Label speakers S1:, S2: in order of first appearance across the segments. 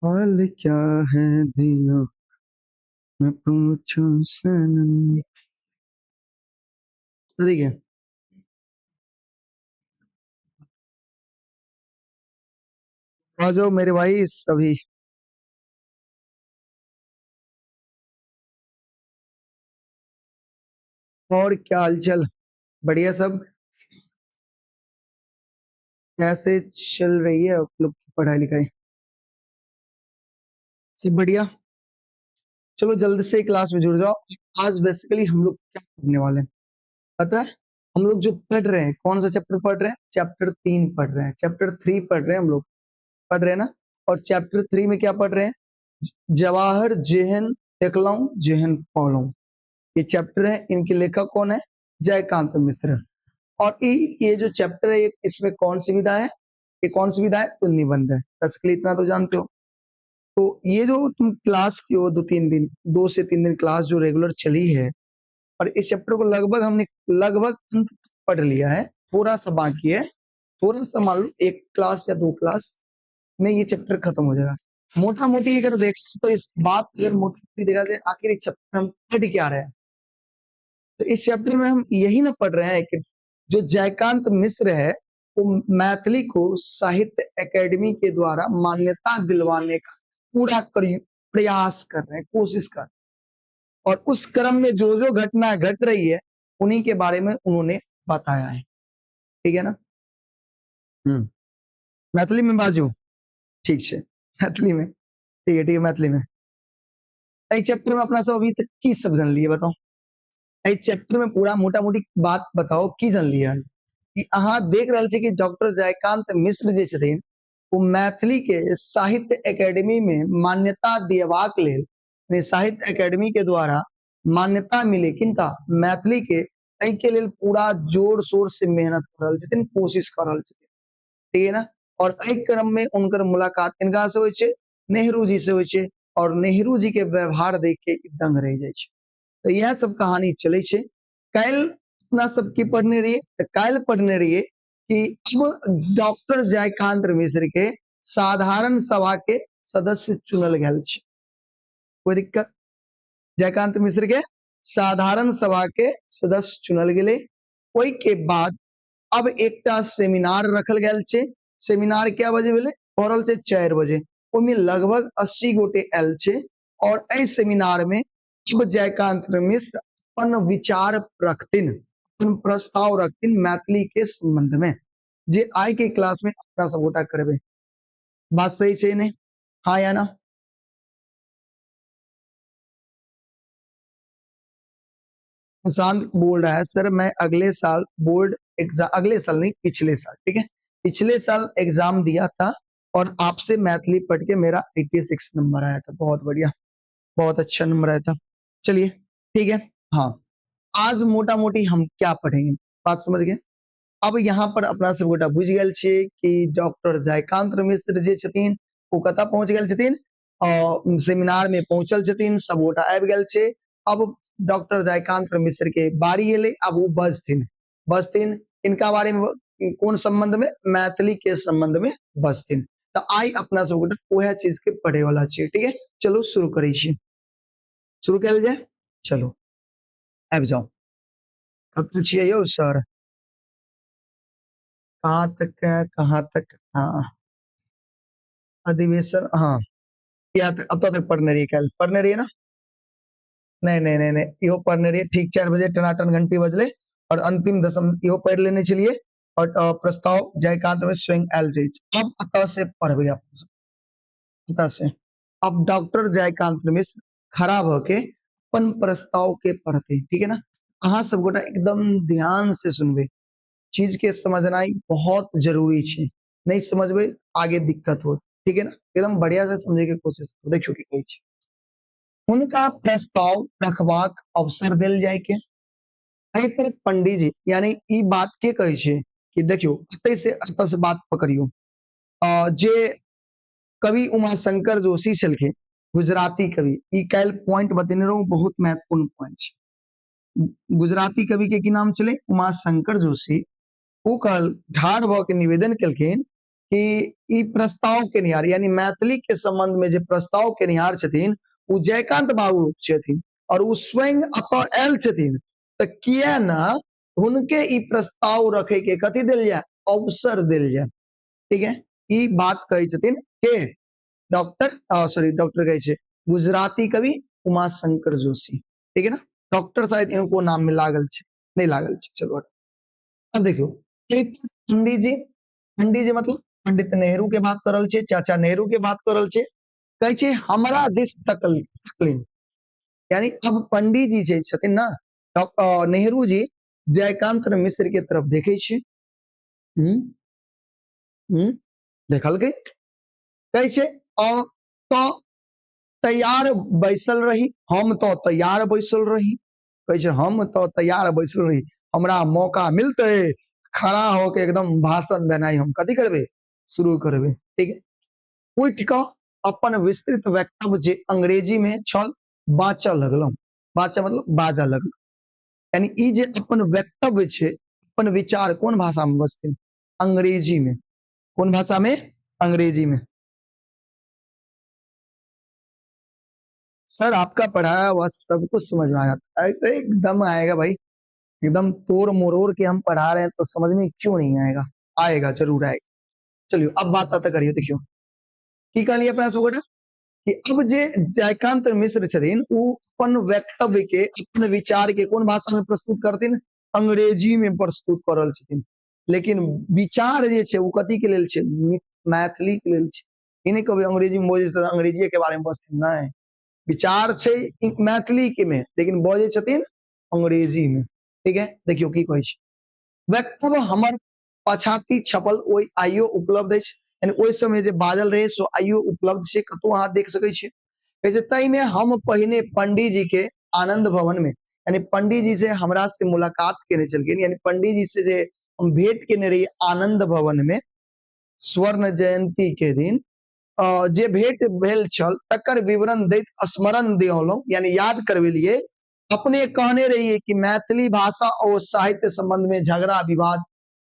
S1: हाल क्या है दियो मैं पूछूं सनम। ठीक है, आ जाओ मेरे भाई सभी। और क्या हालचाल? बढ़िया सब? कैसे चल रही है आप लोग की पढ़ाई लिखाई? सब बढ़िया? चलो जल्दी से क्लास में जुड़ जाओ। आज बेसिकली हम लोग क्या करने वाले हैं पता है? हम लोग जो पढ़ रहे हैं, कौन सा चैप्टर पढ़ रहे हैं? चैप्टर 3 पढ़ रहे हैं, चैप्टर 3 पढ़ रहे हैं हम लोग, पढ़ रहे हैं ना? और चैप्टर 3 में क्या पढ़ रहे हैं? जवाहर जेहन देखलौं जेहन पौलौं, ये चैप्टर है। इनके लेखक कौन है? जयकांत मिश्र। और ये जो चैप्टर है, ये इसमें कौन सी विधा है? ये कौन सी विधा है? तो निबंध है। बेसिकली इतना तो जानते हो। तो ये जो तुम क्लास की हो 2-3 दिन, 2 से 3 दिन क्लास जो रेगुलर चली है, और इस चैप्टर को लगभग हमने लगभग अंत पढ़ लिया है, थोड़ा सा बाकी है, थोड़ा सा मान लो 1 क्लास या 2 क्लास में ये चैप्टर खत्म हो जाएगा। मोटा मोटी अगर देख तो इस बात अगर मोटा मोटी देखा जाए आखिर इस चैप्टर हम पढ़ क्या रहे हैं, तो इस चैप्टर में हम यही ना पढ़ रहे हैं कि जो जयकांत मिश्र है वो मैथिली को साहित्य एकेडमी के द्वारा मान्यता दिलवाने का पूरा प्रयास कर रहे हैं, कोशिश कर रहे हैं, और उस क्रम में जो जो घटना घट रही है उन्हीं के बारे में उन्होंने बताया है। ठीक है ना? मैथिली में बाजू ठीक है, मैथिली में ठीक है, ठीक है मैथिली में। एक चैप्टर में अपना सब अभी तक की सब जान लिए बताओ? एक चैप्टर में पूरा मोटा मोटी बात बताओ की जान लिए कि अहाँ देख रहल छी कि डॉक्टर जयकांत मिश्र जे छथिन वो मैथिली के साहित्य एकेडमी में मान्यता दियबाक लेल, यानी साहित्य एकेडमी के द्वारा मान्यता मिले किनका? मैथिली के, एहि के लेल पूरा जोर शोर से मेहनत कर रहल छथिन, कोशिश कर रहल छथिन। ठीक है ना? और एहि क्रम में उनकर मुलाकात किनका से होइ छै? नेहरू जी से होइ छै, और नेहरू जी के व्यवहार देख के दंग रह जाइ छै। तो यह सब कहानी चले छै। काल्हि अपना सब की पढ़ने रहिए? तो काल्हि पढ़ने रहिए कि अब डॉक्टर जयकांत मिश्र के साधारण सभा के सदस्य चुनल गेल छै। कोई दिक्कत? जयकांत मिश्र के साधारण सभा के सदस्य चुनल गेलै। ओहि के बाद अब एकटा सेमिनार रखल गेल छै। सेमिनार क्या बजे भेलै? भऽ रहल छै 4 बजे। ओहिमे लगभग 80 गोटे आयल छै, और एहि सेमिनार में अब जयकांत मिश्र अपन विचार रखथिन, अपन प्रस्ताव रखथिन मैथिली के संबंध में, जे आइ के क्लास में अपना सब गोटा करबै। बात सही छै नहीं? हाँ या ना? प्रशांत बोल रहा है सर मैं अगले साल बोर्ड एग्जाम, अगले साल नहीं पिछले साल, ठीक है पिछले साल एग्जाम दिया था और आपसे मैथिली पढ़ के मेरा 86 नंबर आया था। बहुत बढ़िया, बहुत अच्छा नंबर आया था। चलिए ठीक है। हाँ, आज मोटा मोटी हम क्या पढ़ेंगे बात समझ गए। अब यहाँ पर अपना सब गोटा बुझि गेल छियै कि डॉक्टर जयकांत मिश्र जे छथिन ओ कतऽ पहुँच गेल छथिन, और सेमिनार में पहुंचल छथिन, सब गोटा आबि गेल छै। अब डॉक्टर जयकांत मिश्र के बारी एलै, अब ओ बजथिन, बजथिन इनका बारे में कोन संबंध में? मैथिली के संबंध में बजथिन। तो आइ अपना सब गोटा वएह चीज के पढ़े वाला छियै। ठीक है, चलू शुरू करै छी, शुरू कयल जाय। चलू आबि जाउ। कतऽ छियै यौ सर? कहाँ तक है, कहाँ तक? हाँ अधिवेशन, हाँ या अब तक पढ़ने रहिए, कल पढ़ने रहिए ना? नहीं नहीं नहीं नहीं, इहो पढ़ने रहिए। ठीक 4 बजे टनाटन घंटी बजले और अंतिम दशम इहो पढ़ लेने छलिए, और प्रस्ताव जयकांत में स्वयं आयल छै। अब अतः से पढ़बै आप सब, अतः से अब डॉक्टर जयकांत मिश्र खड़ा भ के अपन प्रस्ताव के पढ़ते। ठीक है ना? अहाँ सब गोटा एकदम ध्यान से सुनबे, चीज के समझनाइ बहुत जरूरी छै, नहीं समझबे आगे दिक्कत हो। ठीक है ना? एकदम बढ़िया से समझे के कोशिश करू। देखियौ की कहै छै। हुनका प्रस्ताव रखबाक अवसर देल जाय के। एहि पर पंडीजी यानी ई बात के कहै छै कि देखियौ एतै से एतऽ से बात पकड़ियौ। जे कवि उमाशंकर जोशी छलखिन, गुजराती कवि, ई काल्हि पॉइंट बतेने रहूं, बहुत महत्वपूर्ण पॉइंट छै। गुजराती कवि के की नाम छलै? उमाशंकर जोशी। ओ कहल ठाढ़ भऽ के निवेदन केलखिन कि ई प्रस्ताव केनिहार यानी मैथिली के संबंध में जे प्रस्ताव केनिहार छथिन ओ जयकांत बाबू छथिन और ओ स्वयं एतऽ आयल छथिन, तऽ किया न हुनके ई प्रस्ताव रखे के कथी देल जाय, अवसर देल जाय। ठीक है, ई बात कहै छथिन के डॉक्टर, सॉरी डॉक्टर कहै छै गुजराती कवि उमाशंकर जोशी। ठीक है ना, डॉक्टर शायद इनको नाम में लागल छै, नहीं लागल छै। चलो अब देखियो पंडित जी, पंडित जी मतलब पंडित नेहरू के बात करल छै, चाचा नेहरू के बात करल छै, कहै छै हमरा दिस तकलिन, यानी अब पंडित जी जे छथिन ना, नेहरू जी जयकांत मिश्र के तरफ देखे छै, देखलकै, कहै छै तो तैयार बैसल रही, हम तो तैयार बैसल रही, कहै छै हम तो तैयार बैसल रही, हमरा मौका मिलते खड़ा होके एकदम भाषण देनाइ हम कथी करबै, शुरू करबै। ठीक है, उठि कऽ अपन विस्तृत वक्तव्य जे अंग्रेजी में छल बाँचऽ लगलहुँ, बाँचऽ मतलब बाजऽ लगलहुँ, यानी ई जे अपन वक्तव्य छै, अपन विचार कोन भाषा में बजथिन, अंग्रेजी में। कोन भाषा में, अंग्रेजी में। सर आपका पढ़ाया हुआ सब कुछ समझ में आ जाता है, अरे एकदम आएगा भाई, एकदम तोड़ मरोड़ के हम पढ़ा रहे हैं तो समझ में क्यों नहीं आएगा, आएगा जरूर आएगा। चलिए अब बात आता करियो, देखियो की कहलिए अपना सब गोटा कि अब जे जयकांत मिश्र छथिन उ अपन वक्तव्य के, अपन विचार के कोन भाषा में प्रस्तुत करथिन, अंग्रेजी में प्रस्तुत कर रहल छथिन, लेकिन विचार जे छै उ कथी के लेल छै, मैथिली के लेल छै। ई नहीं कहबै अंग्रेजी में बजै छथिन अंग्रेजी के बारे में बजथिन, नहीं, विचार छै मैथिली के में लेकिन बजै छथिन अंग्रेजी में। ठीक है, देखियो की कहै छै, वक्तव्य हमर पछाति छपल ओहि आइयो उपलब्ध अछि, यानी ओहि समय जे बाजल रहे सो आइयो उपलब्ध छै, कतौ अहाँ देख सकै छियै। कहै छै ताहिमे हम पहिने पंडित जी के आनंद भवन में, यानी पंडित जी से हमरा से मुलाकात केने छलखिन, यानी पंडित जी से जे हम भेंट केने रहियै आनंद भवन में स्वर्ण जयंती के दिन, जे भेंट भेल छल तकर विवरण दैत स्मरण दियौलहुँ, यानी याद करबेलियै। अपने कहने रहिए कि मैथिली भाषा और साहित्य संबंध में झगड़ा विवाद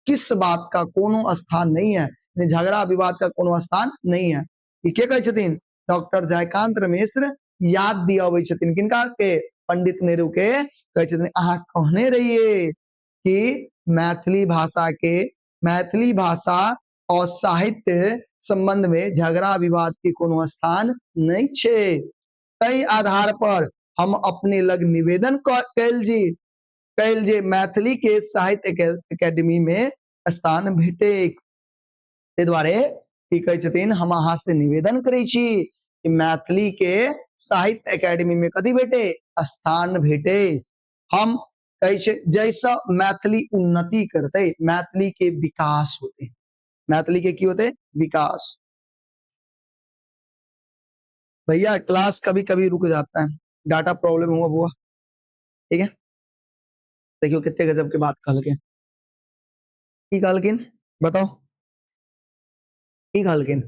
S1: किस बात का कोनो स्थान नहीं है, यानी झगड़ा विवाद का कोनो स्थान नहीं है। ई के कहै छथिन, डॉक्टर जयकांत मिश्र याद दियाबै छथिन किनका के, पंडित नेहरू के। कहै छथिन अहाँ कहने रहिए कि मैथिली भाषा के, मैथिली भाषा और साहित्य संबंध में झगड़ा विवाद के कोनो स्थान नहीं छे, ताहि आधार पर हम अपने लग निवेदन कैल जे मैथिली के साहित्य एकेडमी में स्थान भेटेक। ताहि दुआरे की कहै छथिन, हम अहाँ से निवेदन करै छी कि मैथिली के साहित्य एकेडमी में कथी भेटे, स्थान भेटे। हम कहै छै जैसा मैथिली उन्नति करतै, मैथिली के विकास होते, मैथिली के की होते, विकास। भैया क्लास कभी कभी रुक जाता है, डाटा प्रॉब्लम हुआ बुआ। ठीक है, देखियो कितने गजब के बात कहलखिन, की कहलखिन बताओ, की कहलखिन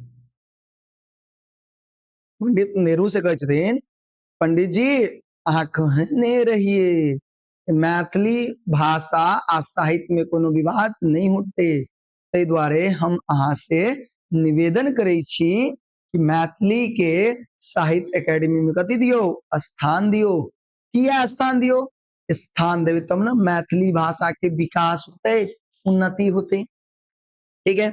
S1: पंडित नेहरू से कहै छथिन, पंडित जी अहाँ कहने रहिए मैथिली भाषा आ साहित्य में कोनो विवाद नहीं होते, ताहि दुआरे हम अहाँ से निवेदन करै छी कि मैथिली के साहित्य एकेडमी में कथी दियौ, स्थान दियौ। किया स्थान दियौ, स्थान देबै तब ने मैथिली भाषा के विकास होते, उन्नति होते। ठीक है,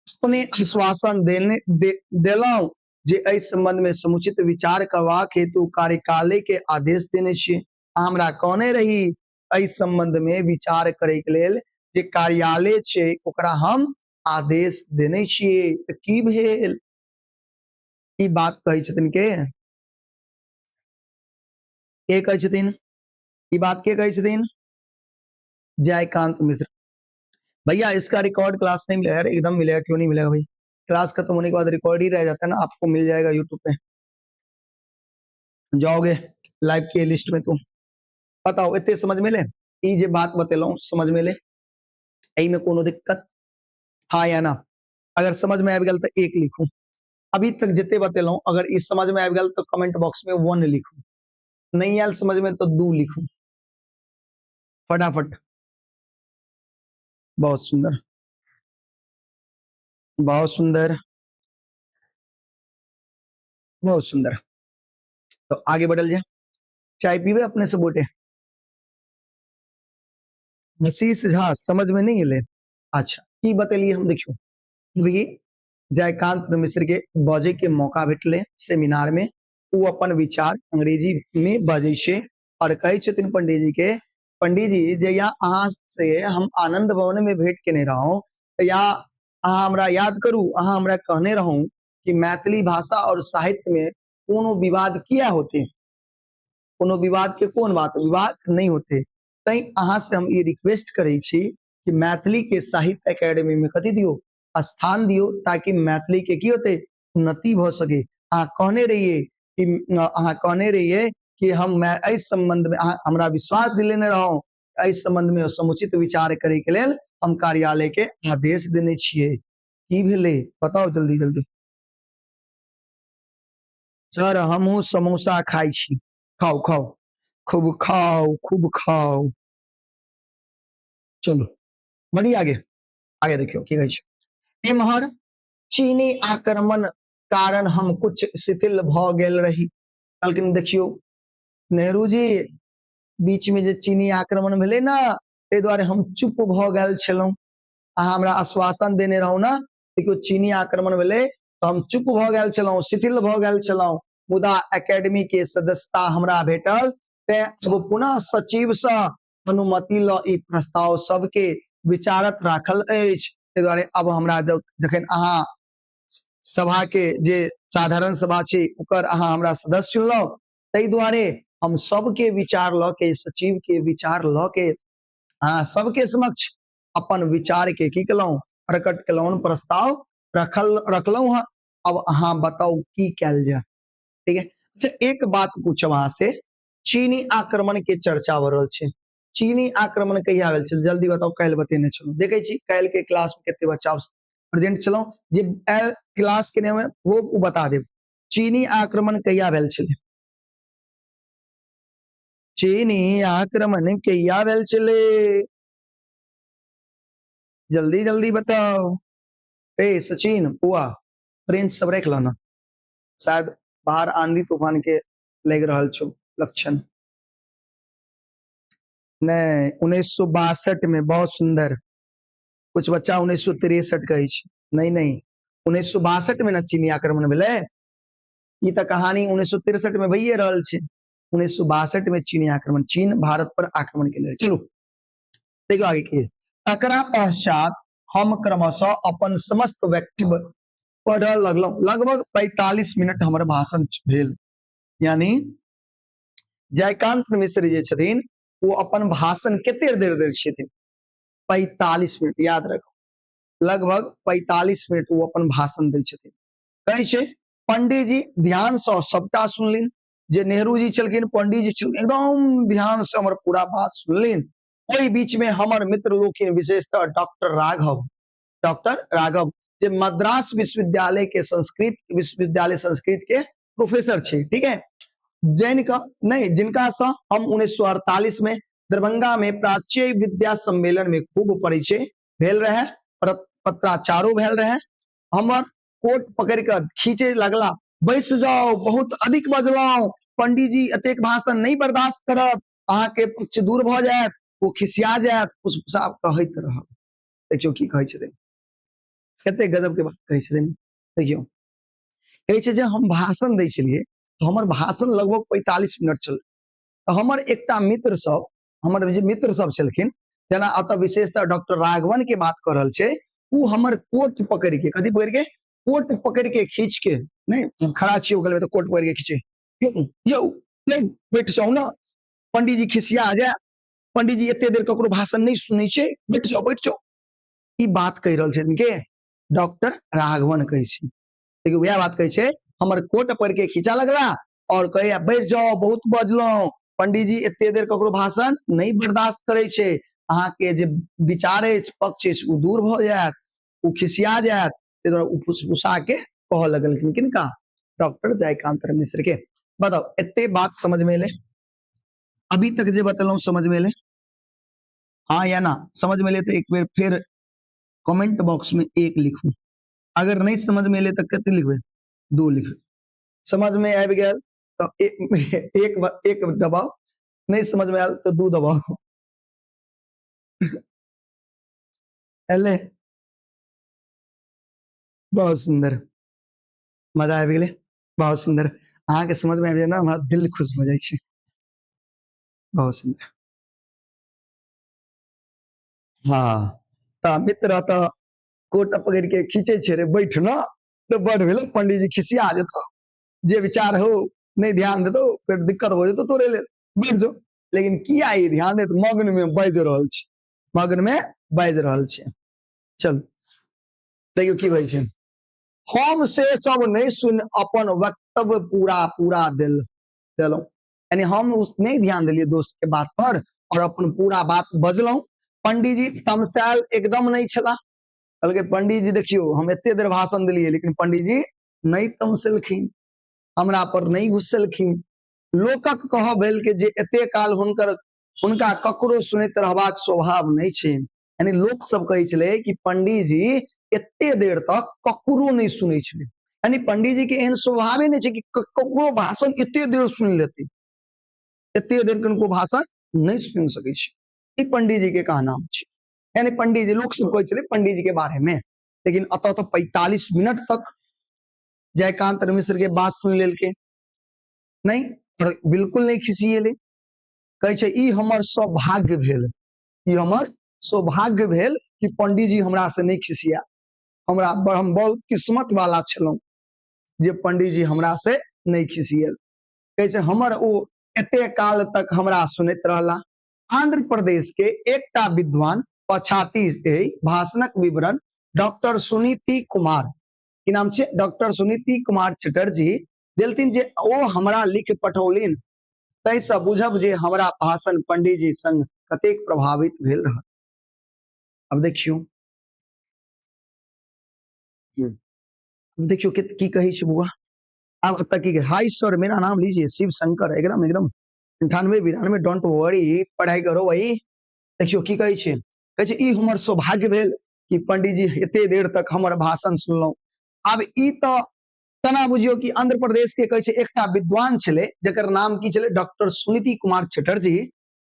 S1: अपने आश्वासन देलहुं जे एहि संबंध में समुचित विचार करबाक हेतु कार्यकालय के आदेश देने छी। हमरा कहने रही एहि संबंध में विचार करे के लेल जे कार्यालय छै ओकरा हम आदेश देने छियै। तऽ की भेल, ई बात कहै छथिन के, के कहै छथिन ई बात, के कहै छथिन, जयकांत मिश्र। भैया इसका रिकॉर्ड क्लास नहीं मिलेगा, अरे एकदम मिलेगा, क्यों नहीं मिलेगा भाई, क्लास खत्म होने के बाद रिकॉर्ड ही रह जाता है ना, आपको मिल जाएगा यूट्यूब पे, जाओगे लाइव के लिस्ट में। तो बताओ इतने समझ में ले, ई जे बात बतेलहुँ समझ में ले, एहि में कोनो दिक्कत हाँ या ना? अगर समझ में आबि गेल तो एक लिखू, अभी तक जते बतेलहुँ अगर ई समझ में आबि गेल तो कमेंट बॉक्स में 1 लिखू, नहीं आयल समझ में तो 2 लिखू फटाफट। बहुत सुंदर, बहुत सुंदर, बहुत सुंदर। तो आगे बढ़ल जाए। चाय पीबे अपने सब गोटे? आशीष झा समझ में नहीं एलै। अच्छा की बतेलिए हम, देखियो अभी जयकांत मिश्र के बजे के मौका भेटले सेमिनार में, ओ अपन विचार अंग्रेजी में बजै छै और कहै छथिन पंडीजी के, पंडीजी जहिया अहाँ से हम आनंद भवन में भेंट केने रहौं या अहाँ हमरा याद करू, अहाँ हमरा कहने रहौं कि मैथिली भाषा और साहित्य में कोनो विवाद किया होते, कोनो विवाद के कोन बात, विवाद नहीं होते, तैं अहाँ से हम ई रिक्वेस्ट करै छी कि मैथिली के साहित्य एकेडमी में कथी दियो, स्थान दियो, ताकि मैथिली के की होते, उन्नति भ सके। अहाँ कहने रहिए कि, अहाँ कहने रहिए कि हम एहि संबंध में, अहाँ हमरा विश्वास दिलेने रहौं, एहि संबंध में समुचित विचार करे के लेल हम कार्यालय के आदेश देने छियै। की भेलै बताउ जल्दी जल्दी। सर हमहूँ समोसा खाइ छी। खाउ खाउ, खूब खाउ, खूब खाउ। चलू बढ़िया, आगे आगे देखियौ की कहै छै। एम्हर चीनी आक्रमण कारण हम कुछ शिथिल भऽ गेल रही। कहलखिन देखियौ नेहरू जी, बीच में जे चीनी आक्रमण भेलै ने, ताहि दुआरे हम चुप भऽ गेल छलहुँ। अहाँ हमरा आश्वासन देने रहौ ने, देखियौ चीनी आक्रमण भेलै तऽ हम चुप भऽ गेल छलहुँ, शिथिल भऽ गेल छलहुँ, मुदा एकेडमी के सदस्यता हमरा भेटल, तें अब पुनः सचिव सँ अनुमति लऽ ई प्रस्ताव सबके विचारत राखल अछि। ताहि दुआरे अब हमरा जखन अहाँ सभा के जे साधारण सभा छै ओकर अहाँ हमरा सदस्य चुनलहुँ, ताहि दुआरे हम सबके विचार लऽ के, सचिव के विचार लऽ के अहाँ सबके समक्ष अपन विचार के की केलहुँ, प्रकट केलहुँ, प्रस्ताव रखलहुँ हँ। अब अहाँ बताउ की कयल जाय। ठीक है, अच्छा एक बात पूछब अहाँ से, चीनी आक्रमण के चर्चा भऽ रहल छै, चीनी आक्रमण कहिया भेल छल, जल्दी बताउ। काल्हि बतेने छलहुँ, देखै छी काल्हि के क्लास में कते बच्चा प्रेजेंट छलहुँ, जे आयल क्लास के नहि वो बता देब। चीनी आक्रमण कहिया भेल छलै? चीनी आक्रमण कहिया भेल छलै? जल्दी जल्दी बताओ। ए सचिन बुआ, प्रिंस सब रख लो ना, शायद बाहर आंधी तूफान के लग रहल छो लक्षण। नहीं, 1962 में। बहुत सुंदर, कुछ बच्चा 1963 कहै छै, नहीं नहीं 1962 में न चीनी आक्रमण भेलै, ई तऽ कहानी 1963 में भइए रहल छै। 1962 में चीनी आक्रमण, चीन भारत पर आक्रमण केने रहै। चलू देखियौ आगे की। तकरा पश्चात हम क्रमशः अपन समस्त वक्तव्य पढ़ऽ लगलहुँ। लगभग 45 मिनट हमर भाषण भेल। यानी जयकांत मिश्र जे छथिन वो अपन भाषण कते देर दै छथिन? 45 मिनट। याद रखू, लगभग 45 मिनट वो अपन भाषण दै छथिन। कहै छै पंडीजी ध्यान से सबटा सुनलिन, जे नेहरू जी छलखिन, पंडीजी छलखिन, एकदम ध्यान से हमर पूरा बात सुनलिन। ओहि बीच में हमर मित्र लोकिन, विशेषतः डॉक्टर राघव जे मद्रास विश्वविद्यालय के संस्कृत विश्वविद्यालय संस्कृत के प्रोफेसर छै, ठीक है, जिनका नहीं, जिनका से हम 1948 में दरभंगा में प्राच्य विद्या सम्मेलन में खूब परिचय भेल रहे, पत्राचारो भेल रहे। हमर कोट पकड़ के खींचे लगला, बैस जाओ, बहुत अधिक बजलहुँ पंडीजी, एतेक भाषण नहीं बर्दाश्त करत, अहाँ के पक्ष दूर भऽ जायत, ओ खिसिया जायत, फुसफुसा कहैत रहब। देखियौ की कहै छथिन, कते गजब के बात कहै छथिन। देखियौ कहै छै जे हम भाषण दै छलियै तऽ हमर भाषण लगभग 45 मिनट चलल। तऽ हमर एकटा मित्र सब, हमर जे मित्र सब छलखिन, जेना एतऽ विशेषतः डॉक्टर राघवन के बात कऽ रहल छै, ओ हमर कोट पकड़ के, कथी पकड़ के, कोट पकड़ के खींच के, नहीं खड़ा छियै ओकरा तऽ कोट पकड़ के खींचे, यौ यौ बैठ जाउ ने, पंडीजी खिसिया जाय, पंडीजी एते देर ककरो भाषण नहीं सुनै छै, बैठ जाओ बैठ जाओ। ई बात कहि रहल छथिन के डॉक्टर राघवन कहै छै। देखियौ वएह बात कहै छै, हमर कोट पकड़ के खींचा लगला और कहैया बैठ जाओ, बहुत बजलहुँ पंडीजी, एते देर ककरो भाषण नहीं बर्दाश्त करै छै, अहाँके जे विचार अछि, पक्ष अछि, ओ दूर भऽ जायत, ओ खिसिया जायत। ताहि दुआरे ओ फुसफुसा के कहऽ लगलखिन किनका, डॉक्टर जयकांत मिश्र के। बताउ एते बात समझ में एलै? अभी तक जे बतेलहुँ समझ में एलै? हाँ या ना? समझ में एलै तऽ एक बेर फेर कमेंट बॉक्स में एक लिखू। अगर नहि समझ में एलै तऽ कते लिखबै? 2 लिखबै। समझ में आबि गेल तऽ एक दबाउ, नहि समझ में आयल तऽ 2 दबाउ। एलै? बहुत सुंदर, मजा आबि गेलै, बहुत सुंदर। अहाँके समझ में आबि जाय ने, हमरा दिल खुश भऽ जाइ छै। बहुत सुंदर। हाँ तऽ मित्र तऽ कोट पकड़ के खींचे छै रे, बैठ न तऽ बड़ भेल, पंडीजी खिसिया जेतौ, जे विचार हो नहीं ध्यान देतौ फेर दिक्कत हो जेतौ तोरे लेल, बैठ जो। लेकिन किया ई ध्यान देत, मग्न में बाजि रहल छै, मग्न में बाजि रहल छै। चल देखियौ की होइ छै। हम से सब नहीं सुन अपन वक्तव्य पूरा पूरा देलहुँ, यानी हम उस नहीं ध्यान दिलिए दोस्त के बात पर और अपन पूरा बात बजलहुँ। पंडीजी तमसायल एकदम नहीं छला, कहलकै पंडीजी देखियौ हम एते देर भाषण दिलिए, लेकिन पंडीजी नहीं तमसेलखिन, हमरा पर नहीं गुस्सेलखिन। लोकक कहब भेल कि जे एते काल हुनका ककरो सुनैत रहबाक स्वभाव नहीं छै, यानी लोक सब कहै छलै कि पंडीजी एते देर तक ककरो नहीं सुनै छलै, यानी पंडीजी के एहन स्वभावे नहीं छै कि ककरो भाषण एते देर सुनि लेतै, एते देर किनको भाषण नहीं सुनि सकै छै, ई पंडीजी के कहना छै। यानी पंडीजी, लोक सब कहै छलै पंडीजी के बारे में, लेकिन अतः तो 45 मिनट तक जयकांत मिश्र के बात सुनि लेलकै नहीं, और बिल्कुल नहीं खिसिएलै। कहै छै ई हमर सौभाग्य भेल, ई हमर सौभाग्य भेल कि पंडीजी हमरा से नहीं खिसिया, हम बहुत किस्मत वाला छलहुँ जे पंडीजी हमरा से नहीं खिसियल। कहै छै हमर ओ एते काल तक हमरा सुनैत रहला। आंध्र प्रदेश के एकटा विद्वान पछाति एहि भाषणक विवरण डॉक्टर सुनीति कुमार, की नाम छै, डॉक्टर सुनीति कुमार चटर्जी देलथिन जे ओ हमरा लिख पठौलिन, ताहिसँ बुझब जे हमरा भाषण पंडीजी संग कतेक प्रभावित भेल रहत। अब देखियौ, देखियौ की कहै छै बुआ। आब एतऽ की कहै, हाय सर मेरा नाम लीजिए शिव शंकर, एकदम एकदम 98 92, don't worry, पढ़ाई करो भाई। देखियौ की कहै छै, कहै छै ई हमर सौभाग्य भेल कि पंडीजी एते देर तक हमर भाषण सुनलहुँ। आब ई तऽ तना बुझियौ कि आंध्र प्रदेश के कहै छै एकटा विद्वान छलै जकर नाम की छलै, डॉक्टर सुनीति कुमार चटर्जी,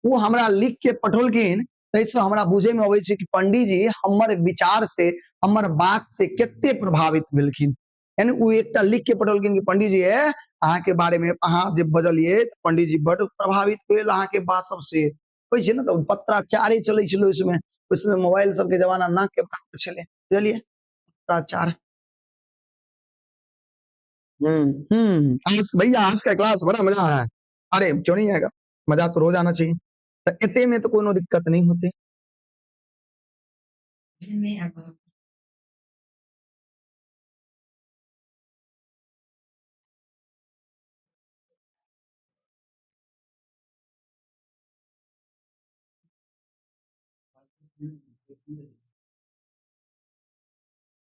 S1: ओ हमरा लिख के पठौलखिन, ताहिसँ हमरा बुझे में अबै छै कि पंडीजी हमर विचार से, हमर बात से कते प्रभावित भेलखिन। यानी ओ एकटा लिख के पठौलखिन कि पंडीजी हे अहाँके बारे में अहाँ जे बजलियै तऽ पंडीजी बड प्रभावित भेल अहाँके बात सबसे। होइ छै ने तऽ पत्राचारे चलै छलै ओहि समय, ओहि समय मोबाइल सबके जमाना ना के बराबर छलै, बुझलियै, पत्राचार। आज भैया आज का क्लास बड़ा मजा आ रहा है। अरे क्यों नहीं आएगा, मजा तो रोज आना चाहिए। तो एते में तो कोनो दिक्कत नहीं होती।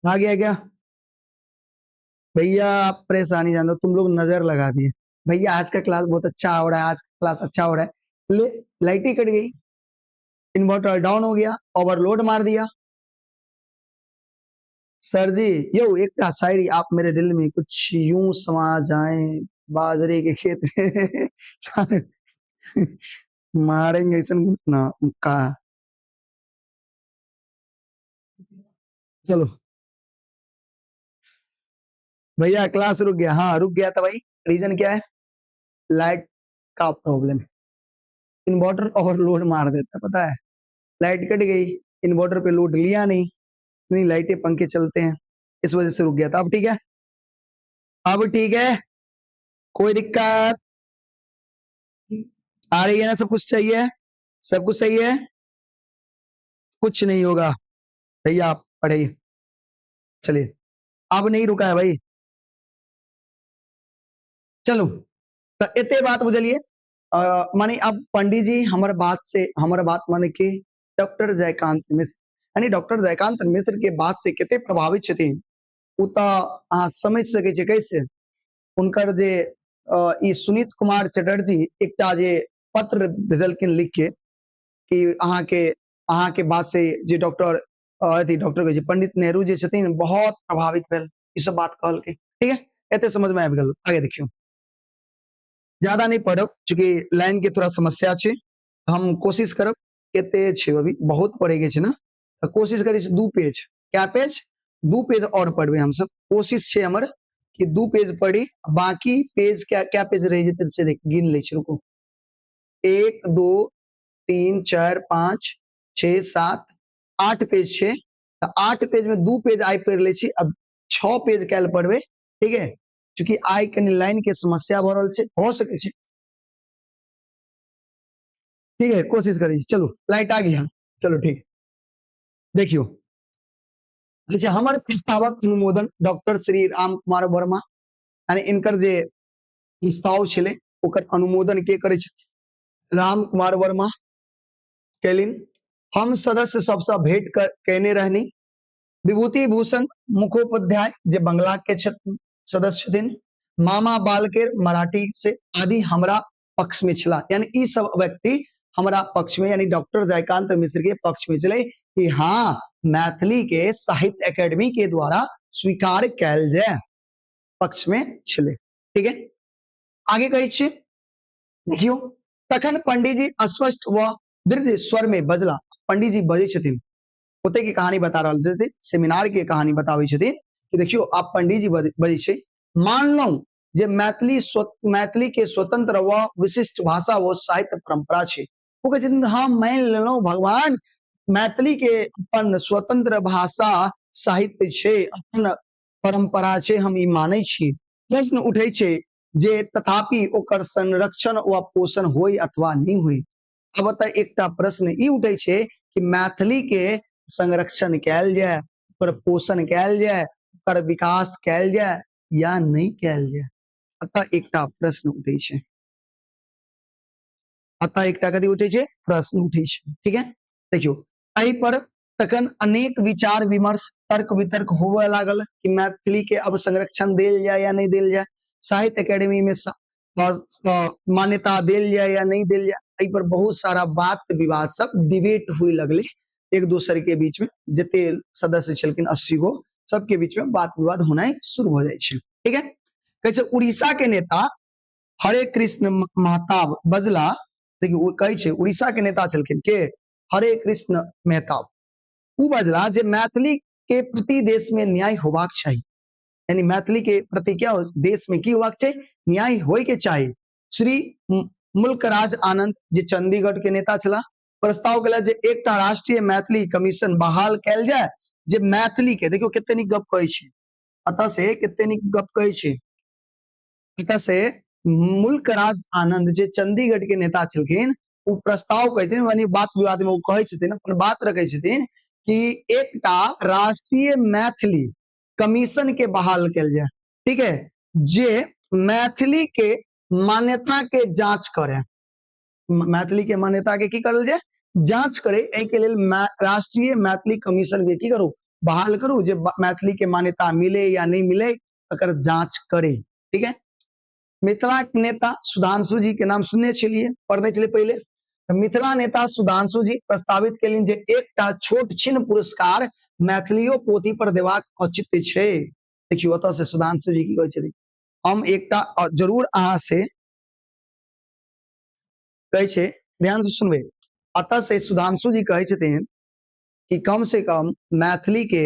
S1: आ गया क्या भैया? आप परेशानी जान दो, तुम लोग नजर लगा दिए। भैया आज का क्लास बहुत अच्छा हो रहा है, आज का क्लास अच्छा हो रहा है। ले लाइट ही कट गई, इन्वर्टर डाउन हो गया, ओवरलोड मार दिया। सर जी यो एक शायरी, आप मेरे दिल में कुछ यूं समा जाएं, बाजरे के खेत में मारेंगे ऐसा ना का। चलो भैया क्लास रुक गया। हाँ रुक गया था भाई, रीजन क्या है? लाइट का प्रॉब्लम, इन्वर्टर ओवरलोड मार देता है, पता है। लाइट कट गई, इन्वर्टर पे लोड लिया नहीं, नहीं लाइटें पंखे चलते हैं, इस वजह से रुक गया था। अब ठीक है, अब ठीक है, कोई दिक्कत आ रही है ना? सब कुछ चाहिए, सब कुछ सही है, कुछ नहीं होगा भैया, आप पढ़िए। चलिए अब नहीं रुका है भाई। चलो तो एते बात बुझलिए। माने अब पंडित जी हमर बात से, हमर बात माने कि डॉक्टर जयकांत मिश्र, यानी डॉक्टर जयकांत मिश्र के बात से कते प्रभावित छथिन उ तो अहाँ समझ सकै छियै कैसे। हुनकर जे ई सुनीत कुमार चटर्जी एकटा जे पत्र भेजलखिन लिख के कि अहाँके बात से जे डॉक्टर अथी डॉक्टर कहै छै पंडित नेहरू जे छथिन बहुत प्रभावित भेल, ई सब बात कहलकै। ठीक है, एते समझ में आबि गेल। आगे देखियौ, ज्यादा नहीं पढ़ब चूंकि लाइन के थोड़ा समस्या छै, हम कोशिश करब कते छै अभी बहुत पढ़े के छै ना, तऽ कोशिश करै छी 2 पेज, क्या पेज, 2 पेज और पढ़बै हमसब। कोशिश छै हमर कि 2 पेज पढ़ी, बाकी पेज क्या क्या पेज रहि जेतै से देख गिन लै छी, रुकू, 1 2 3 4 5 6 7 8 पेज छै, तऽ 8 पेज में 2 पेज आइ पढ़ि लै छी, अब 6 पेज काल्हि पढ़बै। ठीक है, चूंकि आइ कनि लाइन के समस्या भऽ रहल छै, हो सकै छै। ठीक है, कोशिश करै छी। चलू लाइट आ गया, चलो ठीक। देखियो अच्छा, हमर प्रस्तावक अनुमोदन डॉक्टर श्री राम कुमार वर्मा, यानी इनकर जे प्रस्ताव छलै ओकर अनुमोदन के करै छै, राम कुमार वर्मा कैलिन। हम सदस्य सबसँ भेंट केने रहनी। विभूति भूषण मुखोपाध्याय जे बंगला के सदस्य छथिन, मामा बालकेर मराठी से आदि हमरा पक्ष में छला, यानी ई सब व्यक्ति हमरा पक्ष में, यानी डॉक्टर जयकांत मिश्र के पक्ष में छलै कि हाँ मैथिली के साहित्य एकेडमी के द्वारा स्वीकार कैल जाय, पक्ष में छलै। ठीक है, आगे कहै छी, देखियो तखन पंडीजी अस्पष्ट व दृढ़ स्वर में बजला। पंडीजी बजै छथिन, ओते के कहानी बता रहल छथिन, सेमिनार के कहानी बताबै छथिन कि देखियो आप पंडीजी बजै छै, मानलहुं जे मैथिली के स्वतंत्र व विशिष्ट भाषा व साहित्य परंपरा छै। ओ कहै छथिन हाँ मान लेलहुं भगवान, मैथिली के अपन स्वतंत्र भाषा साहित्य छै, अपन परंपरा छै, हम ई मानै छी। प्रश्न उठै छै जे तथापि ओकर संरक्षण व पोषण होय अथवा नहि होय। अब तऽ एकटा प्रश्न ई उठै छै कि मैथिली के संरक्षण कैल जाय, ओकर पोषण कैल जाय, ओकर विकास कैल जाय या नहि कैल जाय। अतः एकटा प्रश्न उठै छै, अतः एकटा कथी उठै छै, प्रश्न उठै छै। ठीक है, देखियौ एहि पर तखन अनेक विचार विमर्श तर्क वितर्क होबय लागल कि मैथिली के अब संरक्षण देल जाय या नहीं देल जाय, साहित्य एकेडमी में मान्यता देल जाय या नहीं देल जाय। एहि पर बहुत सारा बात विवाद सब डिबेट हुए लगले एक दोसर के बीच में, जते सदस्य छलखिन 80 गो सबके बीच में बात विवाद होनाइ शुरू हो जाइ छै। ठीक है, कहै छै उड़ीसा के नेता हरे कृष्ण महताब बजला। देखियौ ओ कहै छै उड़ीसा के नेता छलखिन के, हरे कृष्ण मेहताब, ओ बजला जे मैथिली के प्रति देश में न्याय होबाक चाही, यानी मैथिली के प्रति क्या हो, देश में की होबाक चाही, न्याय होय के चाही। श्री मुल्कराज आनंद जे चंडीगढ़ के नेता छला, प्रस्ताव केला जे एकटा राष्ट्रीय मैथिली कमीशन बहाल कैल जाय जे मैथिली के, देखियौ कते नीक गप कहै छै, अतः से कते नीक गप कहै छै, अतः से मुल्कराज आनंद जे चंडीगढ़ के नेता छलखिन ओ प्रस्ताव कहै छथिन, यानी बात विवाद में ओ कहै छथिन, अपन बात रखै छथिन कि एकटा राष्ट्रीय मैथिली कमीशन के बहाल कैल जाय। ठीक है, जे मैथिली के मान्यता के जांच करे, मैथिली के मान्यता के की करल जाय, जांच करे, एहि के लेल राष्ट्रीय मैथिली कमीशन के की करू, बहाल करू, जे मैथिली के मान्यता मिले या नहीं मिले एकर जांच करे। ठीक है, मिथिला नेता सुधांशु जी के नाम सुनने छलियै, पढ़ने छलियै पहिले। मिथिला नेता सुधांशु जी प्रस्तावित केलनि जे एकटा छोट छिन पुरस्कार मैथिलियो पोथी पर देबाक औचित्य छै। देखियौ ओतऽ से सुधांशु जी की कहै छथिन, हम एकटा जरूर अहाँ से कहै छै, ध्यान से सुनबै। अतः से सुधांशु जी कहै छथिन कि कम से कम मैथिली के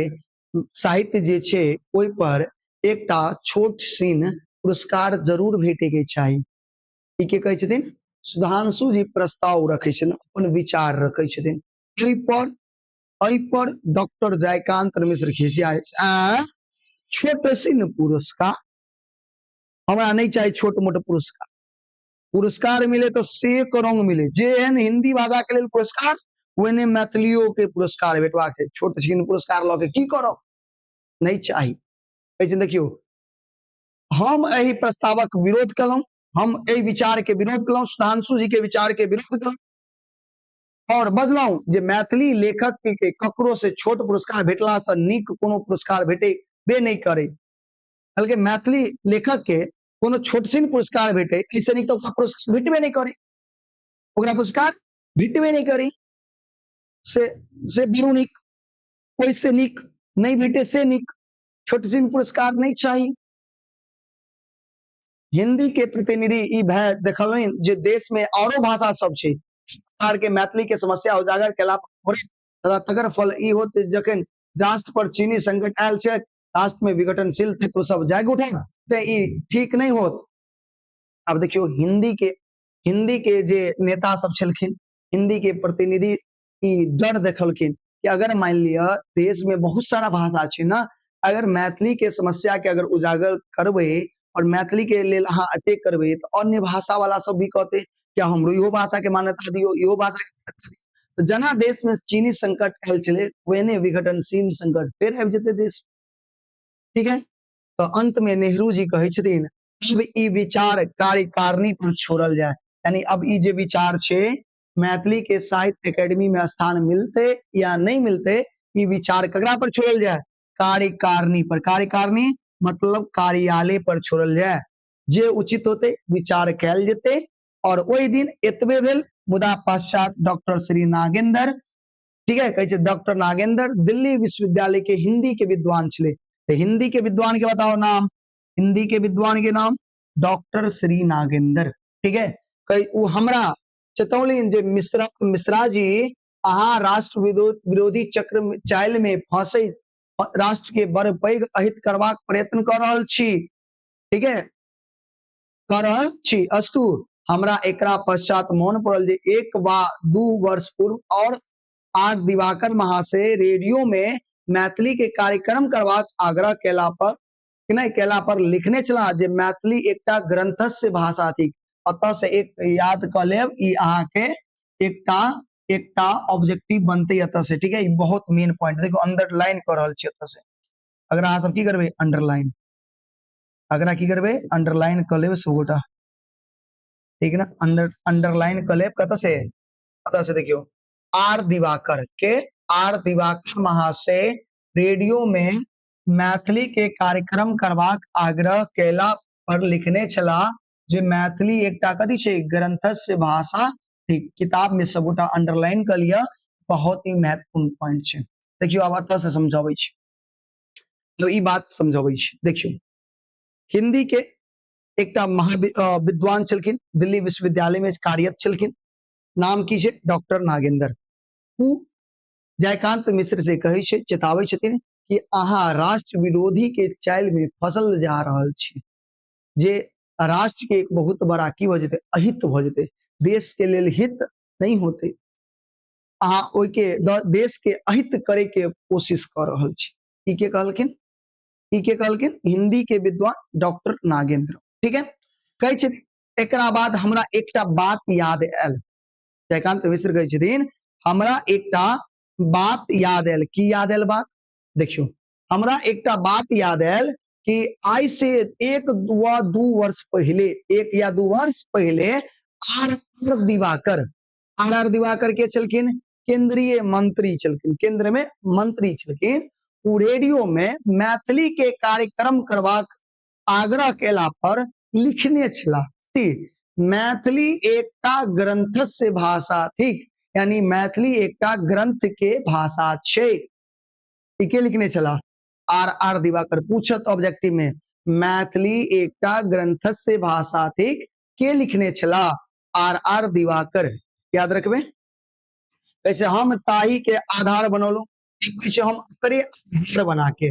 S1: साहित्य जे छै ओहि पर एकटा छोट सिन पुरस्कार जरूर भेटे के चाही। ई के कहै छथिन, सुधांशु जी प्रस्ताव रखै छथिन, अपन विचार रखै छथिन। एहि पर डॉक्टर जयकांत मिश्र खिसिया आ छोट सिन पुरस्कार हमरा नहीं चाही, छोट मोट पुरस्कार, पुरस्कार मिले तो से रंग मिले, जे एहन हिंदी भाषा के लेल पुरस्कार ओहने मैथिलियो के पुरस्कार भेटबाक छै। छोट छिन पुरस्कार लऽ के की करब, नहीं चाही। कहै छै देखियौ हम एहि प्रस्तावक विरोध केलहुं, हम एहि विचार के विरोध केलहुं, सुधांशु जी के विचार के विरोध केलहुं और बजलहुं जे मैथिली लेखक के ककरो से छोट पुरस्कार भेटला से नीक कोनो पुरस्कार भेटेबे नहीं करे, बल्कि मैथिली लेखक के कोनो छोट सिन पुरस्कार भेटे एहिसँ नीक तऽ ओकरा पुरस्कार भेटबे नहि करे, ओकरा पुरस्कार भेटबे नहि करे, से बड़ू नीक। ओहिसँ नीक नहि भेटे से नीक, छोट सिन पुरस्कार नहि चाही। हिंदी के प्रतिनिधि ई भय देखलनि जे देश में औरो भाषा सब छै, सरकार के मैथिली के समस्या उजागर केला पर तथा तकर फल ई होत जखन राष्ट्र पर चीनी संकट आयल छै, राष्ट्र में विघटनशील तत्व सब जागि उठल, ते ई ठीक नहीं होत। आब देखियो हिंदी के जे नेता सब छलखिन, हिंदी के प्रतिनिधि ई डर देखलखिन कि अगर मान लिअ देश में बहुत सारा भाषा छै ना, अगर मैथिली के समस्या के अगर उजागर करबै और मैथिली के लेल अहाँ एते करबै तऽ अन्य भाषा वाला सब भी कहतै कि हमरो इहो भाषा के मान्यता दियौ, इहो भाषा के मान्यता दियौ। तऽ जेना देश में चीनी संकट आयल छलै ओहने विघटनशील संकट फेर आबि जेतै देश। ठीक है, तऽ अंत में नेहरू जी कहै छथिन अब ई विचार कार्यकारिणी पर छोड़ल जाय, यानी अब ई जे विचार छै मैथिली के साहित्य एकेडमी में स्थान मिलते या नहीं मिलते, ई विचार ककरा पर छोड़ल जाय? कार्यकारिणी पर। कार्यकारिणी मतलब कार्यालय पर छोड़ल जाय, जे उचित होते विचार कैल जेते। और ओहि दिन एतबे भेल, मुदा पश्चात डॉक्टर श्री नागेंद्र, ठीक है, कहै छै डॉक्टर नागेंद्र दिल्ली विश्वविद्यालय के हिंदी के विद्वान छलै। तऽ हिंदी के विद्वान के बताओ नाम, हिंदी के विद्वान के नाम डॉक्टर श्री नागेंद्र। ठीक है, कई उ हमरा चेतौलनि जे मिश्रा मिश्रा जी अहाँ राष्ट्र विरोधी चक्र चाइल में फंसे राष्ट्र के बड़ पैघ अहित करबाक प्रयत्न कऽ रहल छी। ठीक है, कऽ रहल छी। अस्तु हमरा एकरा पश्चात मोन पड़ल जे 1 वा 2 वर्ष पूर्व और आर दिवाकर महाशय रेडियो में मैथिली के कार्यक्रम करबाक आग्रह केला पर नहि केला पर लिखने छलाह जे मैथिली एकटा ग्रंथस्य भाषा थिक। अतः से एक याद कऽ लेब, ई अहाँके एकटा एकटा ऑब्जेक्टिव बनते एतऽ से। ठीक है, ई बहुत मेन पॉइंट देखो अंडरलाइन कऽ रहल छी एतऽ से। अगर अहाँ सब की करबै अंडरलाइन, अगर की करबै अंडरलाइन कऽ लेबै सब गोटा, ठीक ना, अंडरलाइन कऽ लेब कतऽ से, कतऽ से देखियौ आर दिवाकर के, आर दिवाकर महाशय रेडियो में मैथिली के कार्यक्रम करबाक आग्रह केला पर लिखने छलाह जे मैथिली एकटा कथी छै ग्रंथस्य भाषा थिक। किताब में सबगोटा अंडरलाइन कऽ लिअ, बहुत ही महत्वपूर्ण पॉइंट छै। देखियौ आब एतऽ से समझाबै छी, तो ई बात समझाबै छी। देखियौ हिंदी के एकटा विद्वान छलखिन, दिल्ली विश्वविद्यालय में कार्यरत छलखिन, नाम की छै डॉक्टर नागेंद्र। उ जयकांत मिश्र से कहै छै, चेताबै छथिन कि अहाँ राष्ट्र विरोधी के चाइल में फसल जा रहल छी, जे राष्ट्र के एक बहुत बड़ा की भऽ जेतै, अहित भऽ जेतै, देश के लेल हित नहीं होते, अहाँ ओहिके देश के अहित करे के कोशिश कऽ रहल छी। ई के कहलखिन, ई के कहलखिन हिंदी के विद्वान डॉक्टर नागेंद्र। ठीक है, कहै छथिन एकरा बाद हमरा एकटा बात याद आयल, जयकांत मिश्र कहै छथिन हमरा एकटा बात याद आयल। की याद आयल बात? देखियौ हमरा एकटा बात याद आयल कि आइ से 1 वा 2 वर्ष पहिले, 1 या 2 वर्ष पहिले R R Diwakar, R R Diwakar के छलखिन केंद्रीय मंत्री छलखिन, केंद्र में मंत्री छलखिन, उ रेडियो में मैथिली के कार्यक्रम करबाक आग्रह केला पर लिखने छलाह कि मैथिली एकटा ग्रंथस्य भाषा थिक, यानी मैथिली एकटा ग्रंथ के भाषा छै। ई के लिखने छलाह? आर आर दिवाकर। पूछत ऑब्जेक्टिव में मैथिली एकटा ग्रंथस्य भाषा थिक के लिखने छलाह? आर आर दिवाकर। याद रखबे। कैसे हम ताही के आधार बनौलहुं, कैसे हम करे आधार बना के,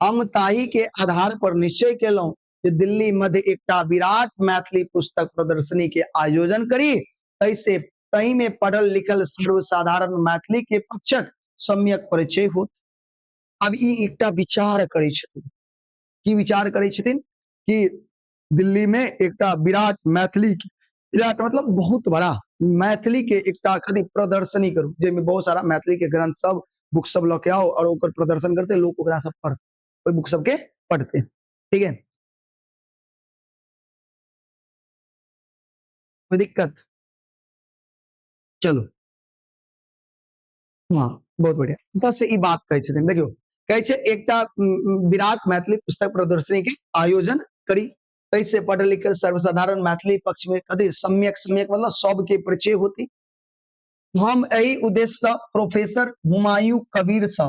S1: हम ताही के आधार पर निश्चय केलहुं जे दिल्ली मध्य एकटा विराट मैथिली पुस्तक प्रदर्शनी के आयोजन करी, तैसे तही में पढ़ल लिखल सर्वसाधारण मैथिली के पक्षक सम्यक परिचय होत। अब ई एकटा विचार करै छथिन, की विचार करै छथिन कि दिल्ली में एकटा विराट मैथिली के, विराट मतलब बहुत बड़ा मैथिली के एकटा कथी प्रदर्शनी करू, जाहिमे बहुत सारा मैथिली के ग्रंथ सब बुक सब लऽ के आउ और ओकर प्रदर्शन करते, लोक ओकरा सब पढ़ते, ओहि बुक सबके पढ़ते। ठीक है, कोई दिक्कत? चलो हाँ बहुत बढ़िया। बस ई बात कहै छथिन। देखियौ कहै छै एकटा विराट मैथिली पुस्तक प्रदर्शनी के आयोजन करी, तैसे पढ़ल लिखल सर्वसाधारण मैथिली पक्ष में कथी सम्यक, सम्यक मतलब सबके परिचय होती। हम एहि उद्देश्य से प्रोफेसर हुमायूं कबीर से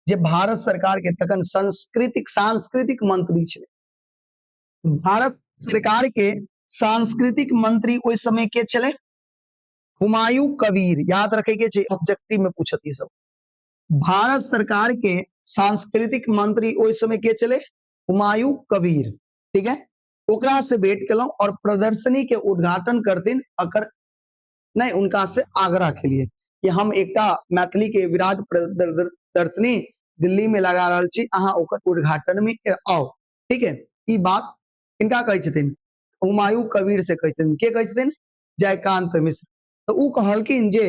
S1: जे भारत सरकार के तखन सांस्कृतिक सांस्कृतिक मंत्री छलै। भारत सरकार के सांस्कृतिक मंत्री ओहि समय के छलै? हुमायूं कबीर। याद रखे के छै, ऑब्जेक्टिव में पूछत ई सब। भारत सरकार के सांस्कृतिक मंत्री ओहि समय के छलै? हुमायूं कबीर। ठीक है, ओकरा से भेंट केलहुं और प्रदर्शनी के उद्घाटन करथिन अकर नहीं, उनका से आग्रह के लिए कि हम एकटा मैथिली के विराट प्रदर्शनी दिल्ली में लगा रहल छी, अहाँ ओकर उद्घाटन में आउ। ठीक है, ई बात किनका कहै छथिन? हुमायूं कबीर से कहै छथिन। के कहै छथिन? जयकांत मिश्र। तो उ कहलखिन जे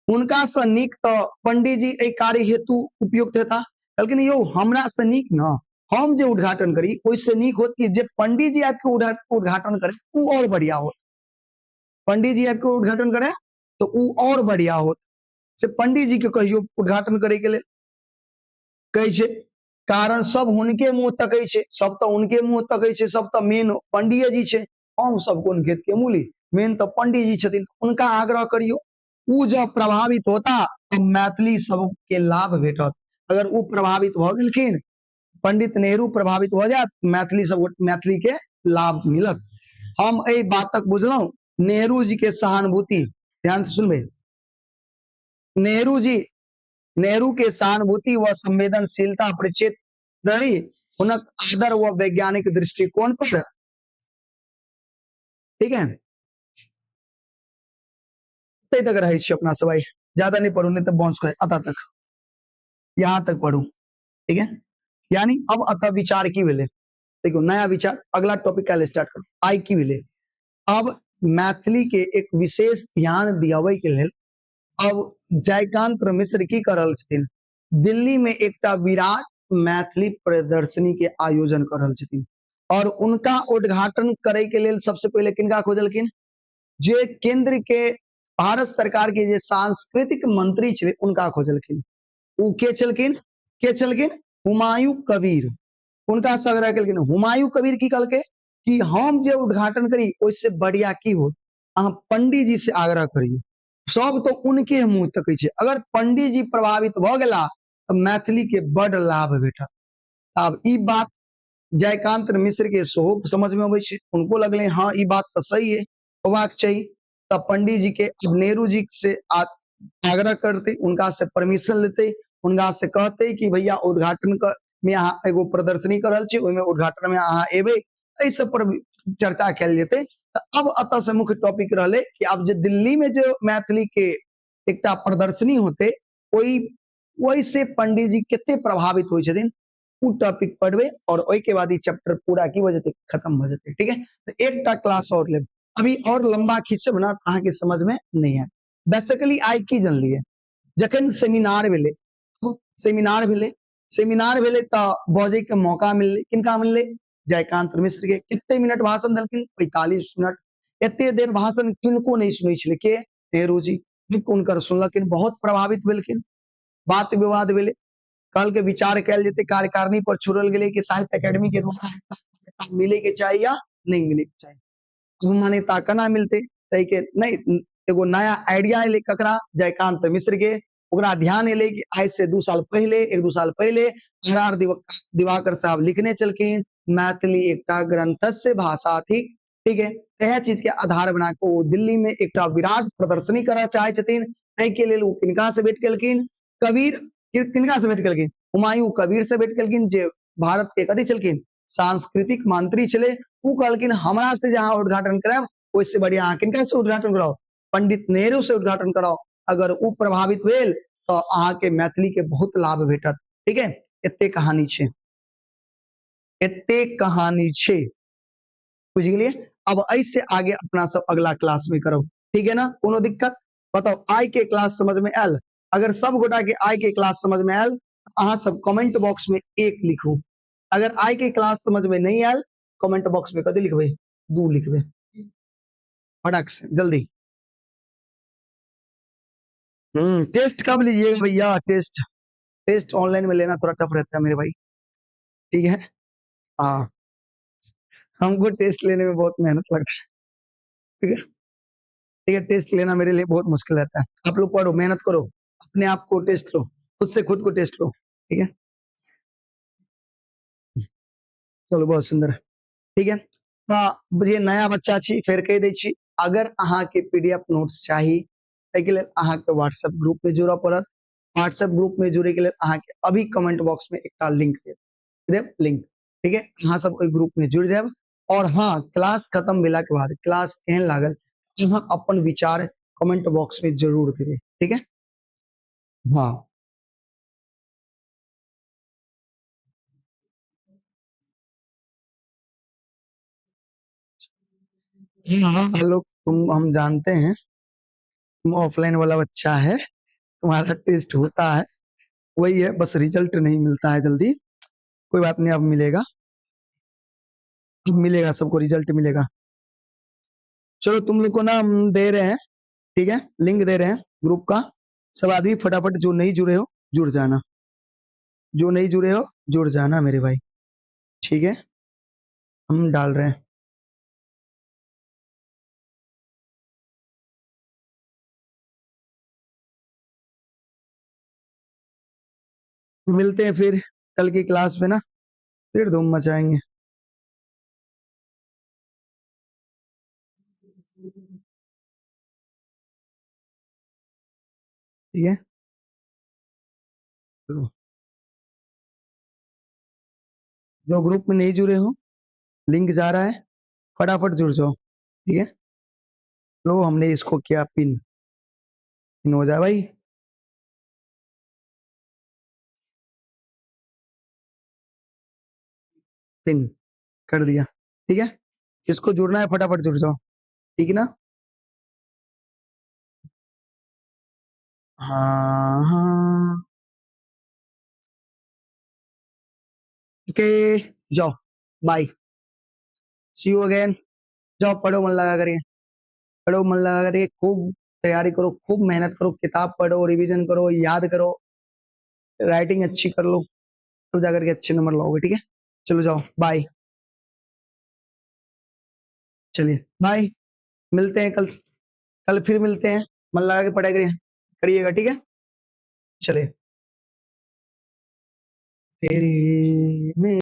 S1: हुनका से नीक तो पंडित जी एहि कार्य हेतु उपयुक्त हेता। कहलखिन यौ हमरा से नीक न, हम जे उद्घाटन करी ओहिसे नीक होत कि जे पंडित जी आबि के उद्घाटन करे उ और बढ़िया होत। पंडित जी आबि के उद्घाटन करे तो उ और बढ़िया होत। से पंडित जी के कहियो उद्घाटन करे के लेल कहै छै, कारण सब हुनके मुंह तकै छै, सब तो उनके मुंह तकै छै, सब तो मेन पंडिये जी छै, हम सब कोन खेत के मूली, मेन तो पंडित जी छथिन, उनका आग्रह करियो। उ जब प्रभावित होता तो मैथिली सबके लाभ भेटत। अगर उ प्रभावित भऽ गेलखिन, पंडित नेहरू प्रभावित भऽ जायत, मैथिली सब मैथिली के लाभ मिलत। हम एहि बातक बुझलहुं नेहरू जी के सहानुभूति, ध्यान से सुनबे, नेहरू जी, नेहरू के सहानुभूति व संवेदनशीलता परिचित रही, हुनक आदर व वैज्ञानिक दृष्टिकोण पर। ठीक है, तक रहे छी अपना सब, ज्यादा नहीं पढ़ू नहीं तो बाउंस कर, अतः तक यहाँ तक पढ़ू। ठीक है, यानी अब अतः विचार की भेलै, देखियो नया विचार, अगला टॉपिक काल्हि स्टार्ट करू। आइ की भेलै, अब मैथिली के एक विशेष ध्यान दियाबै के लेल अब जयकांत मिश्र की कर रहल छथिन, दिल्ली में एकटा विराट मैथिली प्रदर्शनी के आयोजन कर रहल छथिन और उनका उद्घाटन करे के लेल सबसे पहले किनका खोजलखिन, जे केंद्र के भारत सरकार के जे सांस्कृतिक मंत्री छलै उनका खोजलखिन। उ के छलखिन, के छलखिन? हुमायूं कबीर। उनका आग्रह केलखिन। हुमायूं कबीर की कहलकै कि हम जे उद्घाटन करी ओहिसे बढ़िया की हो, अहाँ पंडित जी से आग्रह करियौ। सब तो उनके मुंह तकै छै, अगर पंडित जी प्रभावित भऽ गेला तऽ मैथिली के बड लाभ भेटत। आब ई बात जयकांत मिश्र के सेहो समझ में अबै छै, उनको लगलै हाँ ई बात तऽ सही है, होबाक चाही। तब पंडित जी के अब नेहरू जी से आग्रह करते, उनका से परमिशन लेते, उनका से कहते कि भैया उद्घाटन में अहाँ एगो प्रदर्शनी कर रहल छी, ओहिमे उद्घाटन में अहाँ एबै, एहि सब पर चर्चा कयल जेतै। तऽ अब एतऽ से मुख्य टॉपिक रहलै कि आब जे दिल्ली में जे मैथिली के एकटा प्रदर्शनी होते ओहि से पंडित जी कते प्रभावित होइ छथिन, उ टॉपिक पढ़बै और ओहि के बाद ई चैप्टर पूरा की भऽ जेतै, खत्म भऽ जेतै। ठीक है, तऽ एकटा क्लास और लेब, अभी और लंबा खींचब ना अहाँ के समझ में नहीं आयत। बेसिकली I की जनलियै, जखन सेमिनार भेलै, सेमिनार भेलै, सेमिनार भेलै तऽ बजै के मौका मिललै, किनका मिललै? जयकांत मिश्र के। कते मिनट भाषण देलखिन? 45 मिनट। एते देर भाषण किनको नहीं सुनै छलै, के? नेहरू जी। हुनकर सुनलखिन, बहुत प्रभावित भेलखिन, बात विवाद भेलै, कहलकै विचार कयल जेतै, कार्यकारिणी पर छोड़ल गेलै कि साहित्य अकेडमी के द्वारा मिले के चाही या नहीं मिले के चाही। अब मान्यता केना मिलतै, ताहि के नहीं एगो नया आइडिया एलै, ककरा? जयकांत मिश्र के। ओकरा ध्यान एलै कि आइ से 2 साल पहिले, 1-2 साल पहिले आर आर दिवाकर साहब लिखने छलखिन मैथिली एकटा ग्रंथस्य भाषा थी। ठीक है, इएह चीज के आधार बना के ओ दिल्ली में एकटा विराट प्रदर्शनी करऽ चाहे छथिन। एहि के लेल ओ किनका से भेंट केलखिन? कबीर। किनका से भेंट केलखिन? हुमायूं कबीर से भेंट केलखिन, जे भारत के कथी छलखिन? सांस्कृतिक मंत्री छलै। उ कहलखिन हमरा से जहाँ उद्घाटन करायब ओहिसे बढ़िया अहाँ किनका से उद्घाटन कराउ? पंडित नेहरू से उद्घाटन कराउ। अगर उ प्रभावित भेल तऽ अहाँ के मैथिली के बहुत लाभ भेटत। ठीक है, एते कहानी छै, एते कहानी छै, बुझि गेलियै? अब एहि आगे अपना सब अगला क्लास में करब। ठीक है ना, कोनो दिक्कत बताउ? आइ के क्लास समझ में आयल? अगर सब गोटा के आइ के क्लास समझ में आयल अहाँ सब कमेंट बॉक्स में 1 लिखू। अगर आइ के क्लास समझ में नहीं आयल कमेंट बॉक्स में कथी लिखबै? 2 लिखबै, फटाक से जल्दी। टेस्ट कब लीजिएगा भैया? टेस्ट, टेस्ट ऑनलाइन में लेना थोड़ा टफ रहता है मेरे भाई। ठीक है, हाँ हमको टेस्ट लेने में बहुत मेहनत लगता है। ठीक है, ठीक है, टेस्ट लेना मेरे लिए बहुत मुश्किल रहता है। आप लोग पढ़ो, मेहनत करो, अपने आप को टेस्ट लो, खुद से खुद को टेस्ट लो। ठीक है। चलू बहुत सुंदर। ठीक है, तो जे नया बच्चा छी फेर कहि दै छी, अगर अहाँके पीडीएफ नोट्स चाही ताहिके लेल अहाँके व्हाट्सएप ग्रुप में जुड़ऽ पड़त। व्हाट्सएप ग्रुप में जुड़े के लेल अहाँके अभी कमेंट बॉक्स में एकटा लिंक देब, देब लिंक। ठीक है, अहाँ सब ओहि ग्रुप में जुड़ जायब। और हाँ, क्लास खत्म भेला के बाद क्लास केहन लागल अहाँ अपन विचार कमेंट बॉक्स में जरूर देबै। ठीक है, हाँ हाँ लोग तुम, हम जानते हैं तुम ऑफलाइन वाला बच्चा है, तुम्हारा टेस्ट होता है वही है, बस रिजल्ट नहीं मिलता है जल्दी। कोई बात नहीं, अब मिलेगा, अब मिलेगा, सबको रिजल्ट मिलेगा। चलो तुम लोग को ना हम दे रहे हैं, ठीक है, लिंक दे रहे हैं ग्रुप का, सब आदमी फटाफट जो नहीं जुड़े हो जुड़ जाना, जो नहीं जुड़े हो जुड़ जाना मेरे भाई। ठीक है, हम डाल रहे हैं। मिलते हैं फिर कल की क्लास में ना, फिर धूम मचाएंगे। ठीक है, चलो जो ग्रुप में नहीं जुड़े हो लिंक जा रहा है, फटाफट जुड़ जाओ। ठीक है, लो हमने इसको किया पिन, पिन हो जाए भाई। पिन कर दिया। ठीक है, इसको जुड़ना है फटाफट जुड़ जाओ। ठीक है ना, हाँ हाँ ओके, जाओ, बाय, सी you again. जाओ पढ़ो, मन लगा करिए, पढ़ो मन लगा करिए, खूब तैयारी करो, खूब मेहनत करो, किताब पढ़ो, रिवीजन करो, याद करो, राइटिंग अच्छी कर लो, तब जाकर के अच्छे नंबर लाओगे। ठीक है, चलो जाओ, बाय। चलिए बाय, मिलते हैं कल, कल फिर मिलते हैं। मन लगा के पढ़ाई करिए, करिएगा। ठीक है, चलिए। तेरे में